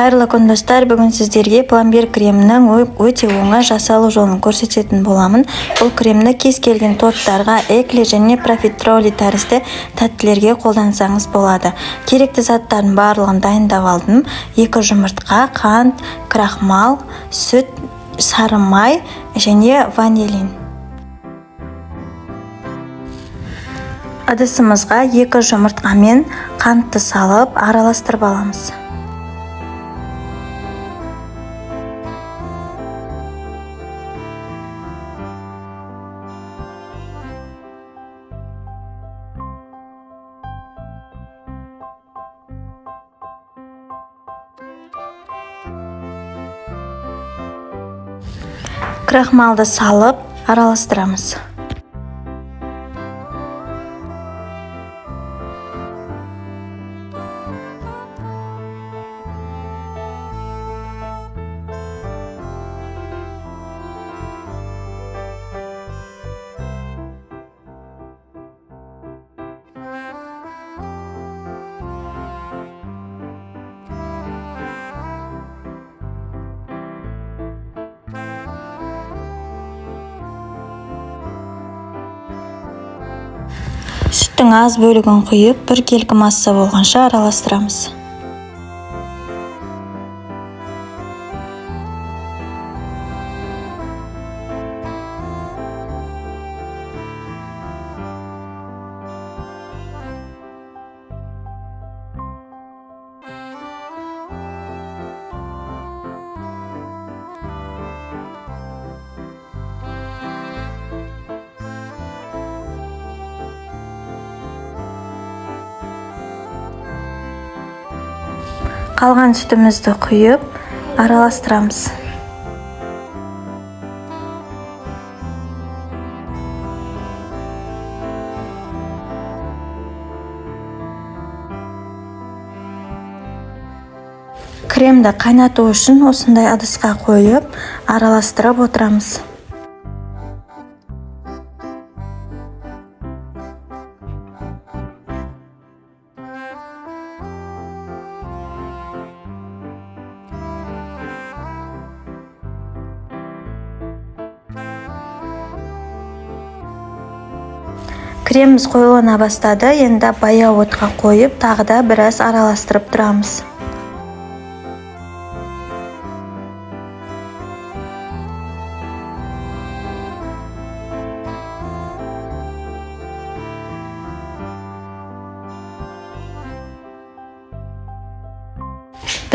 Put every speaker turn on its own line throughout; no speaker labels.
Қайырлы күн, достар! Бүгін сіздерге пломбир кремінің өте оңай жасалу жолын көрсететін боламын. Бұл кремді кез келген торттарға, эклер және профитроли тәрізді тәттілерге қолдансаңыз болады. Керекті заттардың барлығын дайындап алдым: 2 жұмыртқа, қант, крахмал, сүт, сары май және ванилин. Ыдысымызға 2 жұмыртқа мен қантты салып, араластырып аламыз. Крахмалды салып, араластырамыз. Сүттің аз бөлігін құйып, біркелкі масса болғанша араластырамыз. Қалған сүтімізді құйып, араластырамыз. Кремді қайнату үшін осындай ыдысқа қойып, араластырып отырамыз. Креміміз қоюлана бастады. Енді баяу отқа қойып, тағы да біраз араластырып тұрамыз.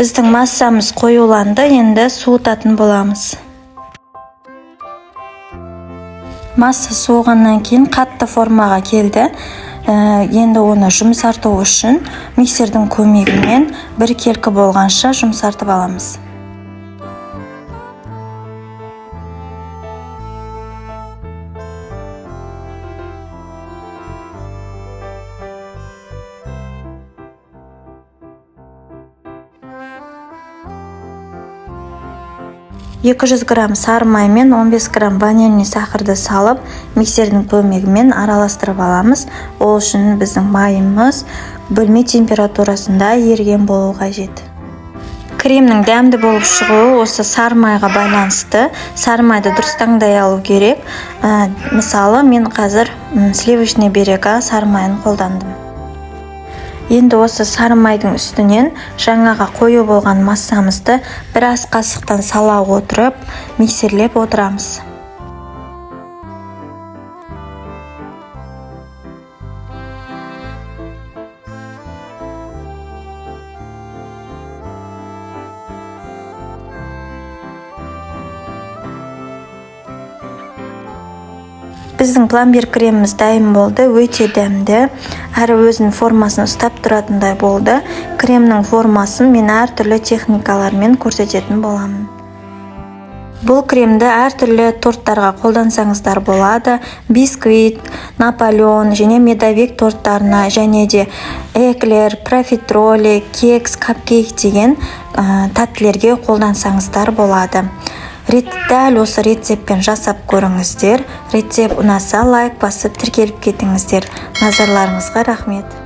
Біздің массамыз қоюланды, енді суытатын боламыз. Масса суығаннан кейін қатты формаға келді. Енді оны жұмсарту үшін миксердің көмегімен біркелкі болғанша жұмсартып аламыз. 200 грамм сары май мен 15 грамм ванильный сахарды салып, миксердің көмегімен араластырып аламыз. Ол үшін біздің майымыз бөлме температурасында еріген болу қажет. Кремнің дәмді болып шығуы осы сары майға байланысты. Сары майды дұрыс таңдай алу керек. Мысалы, мен қазір Сливочный берега сары майын қолдандым. Енді осы сары майдың үстінен жаңағы қою болған массамызды бір ас қасықтан сала отырып, миксерлеп отырамыз. Біздің пломбир креміміз дайын болды, өте дәмді, әрі өзінің формасын ұстап тұратындай болды. Кремнің формасын мен әртүрлі техникалармен көрсететін боламын. Бұл кремді әртүрлі торттарға қолдансаңыздар болады. Бисквит, Наполеон және медовик торттарына, және де эклер, профитроли, кекс, капкейк деген тәттілерге қолдансаңыздар болады. Дәл осы рецептпен жасап көріңіздер. Рецепт ұнаса, лайк басып, тіркеліп кетіңіздер. Назарларыңызға рахмет.